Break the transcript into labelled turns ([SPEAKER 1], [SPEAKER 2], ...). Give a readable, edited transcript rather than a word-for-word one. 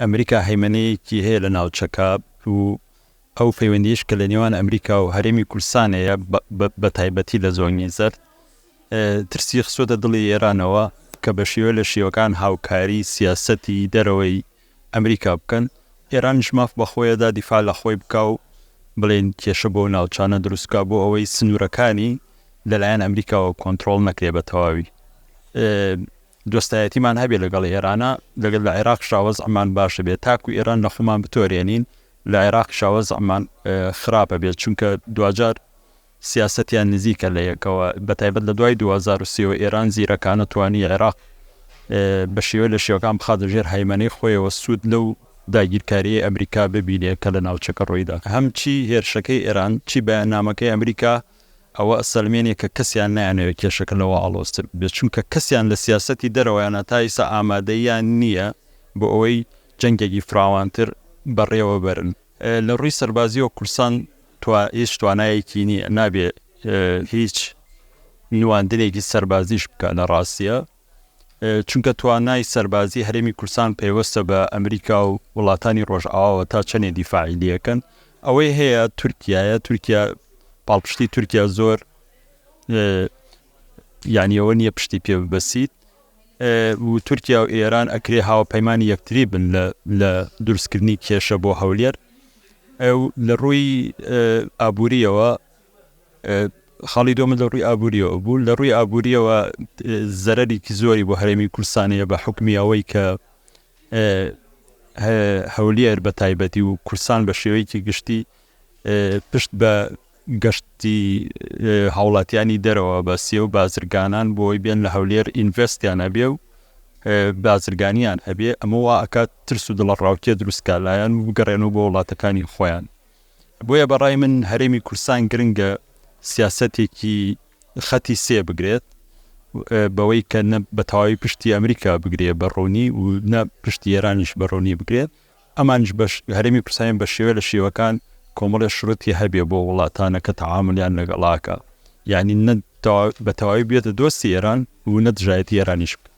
[SPEAKER 1] ئەمریکا هەیمەنەیەکی هەیە لە ناوچەکە و ئەو پەیوەندیش کە لە نێوان ئەمریکا و هەرێمی کوردستان هەیە بە تایبەتی لە زۆنی زەرد ترسی خستۆتە دڵی ئێرانەوە کە بە شێوە لە شێوەکان هاوکاری سیاسەتی دەرەوەی ئەمریکا بکەن. ئێرانیش ماف بە خۆیەدا دیفاع لە خۆی بکا و بڵێین کێشە بۆ ناوچانە دروست بکا بۆ ئەوەی سنوورەکانی لەلایەن ئەمریکاوە کۆنترۆڵ نەکرێ بە تەواوی. دۆستایەتیمان هەبێ لەگەڵ ئێرانە لەگەل لە عێراقشا وەزعمان باشە بێت تاکو ئێران لە خۆمان بتۆرێنین لە عێراقشا وەزعمان خراپە بێت چونکە دواجار سیاسەتیان نزیکە لە یەکەوە بەتایبەت لە دوای 2023 ەوە ئێران زیرەکانە توانی عێراق بە شێوە لە شێوەکان بخاتە ژێر هەیمەنەی خۆیەوە سوود لەو داگیرکاریی ئەمریکا ببینێ کە لە ناوچەکە ڕوویدا. هەم چی هێرشەکەی ئێران چی بەیاننامەکەی ئەمریکا ئەوە ئەسەلمێنێ کە کەسیان نایانەوێ کێشەکە لەوە ئاڵۆزتر ببێ چونکە کەسیان لە سیاسەتی دەرەوەیانا تا ئیستا ئامادەییان نییە بۆ ئەوەی جەنگێکی فراوانتر بەڕێوە بەرن. لە ڕووی سەربازیەوە کوردستان هیچ توانایەکی نییە نابێ هیچ نواندنێکی سەربازیش بکە لە ڕاستیە چونکە توانای سەربازی هەرێمی کوردستان پەیوەستە بە ئەمریکا و وڵاتانی ڕۆژئاواوە تا چەندێ دیفاعی لەکەن ئەوەی هەیە تورکایە تورکیا پاڵپشتی تورکیا زۆر یانیەوە نییە پشتی پێ ببەسیت و تورکیا و ئێران ئەکرێ هاوپەیمانی یەکتری بن لە دروستکردنی کێشە بۆ هەولێر لە ڕووی ئابووریەوە خاڵی دووەم لە ڕووی ئابووریەوە بوو لە ڕووی ئابووریەوە زەرەرێکی زۆری بۆ هەرێمی کوردستانەیە بە حکمی ئەوەی کە هەولێر بە تایبەتی و کوردستان بە شێوەیەکی گشتی پشت بە گەشتی هاوڵاتیانی دەرەوە بە سێ و بازرگانان بۆی بێن لە هەولێر ئینڤستیان هەبێ و بازرگانیان هەبێ ئەمە وا ئەکات ترس و دڵەڕاوکێ دروستکە لایەن و بگەڕێنەوە بۆ وڵاتەکانی خۆیان بۆیە بەڕای من هەرێمی کوردستان گرنگە سیاسەتێکی خەتی سێ بگرێت بەوەی کە نە بە تەواوی پشتی ئەمریکا بگرێ بە ڕوونی و نە پشتی ئێرانیش بە ڕوونی بگرێت ئەمانیش بەش هەرێمی کوردستان بە شێوە لە شێوەکان کۆمەڵێ شروتی هەبێ بۆ وڵاتانە کە تەعاملیان لەگەڵاکە یعنی نە بە تەواوی بێتە دۆستی ئێران و نە دژایەتی ئێرانیش بکە.